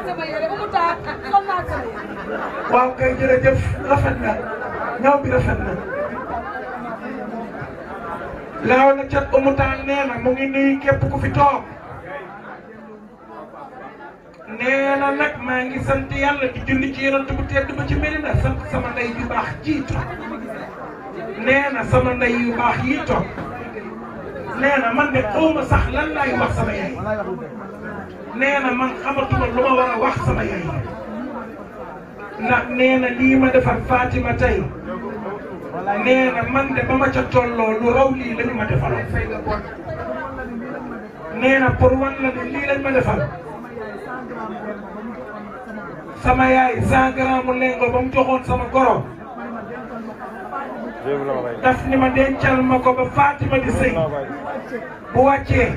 sama yére Oumou Tall sol naa sama yére. waaw kay jërëjëf rafet na ñaw bi rafet na. laaw la cat Oumou Tall nee na mu ngi nuyu képp ku fi toog. nee na nag maa ngi sant yàlla di julli ci yonent bu tedd ba ci Medina sant sama ndey yu baax jiitu. nee na sama ndey yu baax yi toog. nee na man de xawma sax lan laay wax sama yaay. nee na man xamatuma lu ma war a wax sama yaay. ndax nee na lii ma defar Fatima tey. nee na man de ba ma ca tolloo lu raw lii lañu ma defaloon. nee na pour wan la ne lii lañ ma defal. sama yaay 100 grammes lengo ba mu joxoon sama goro. daf ni ma dencal ma ko ba Fatima di sëy bu wàccee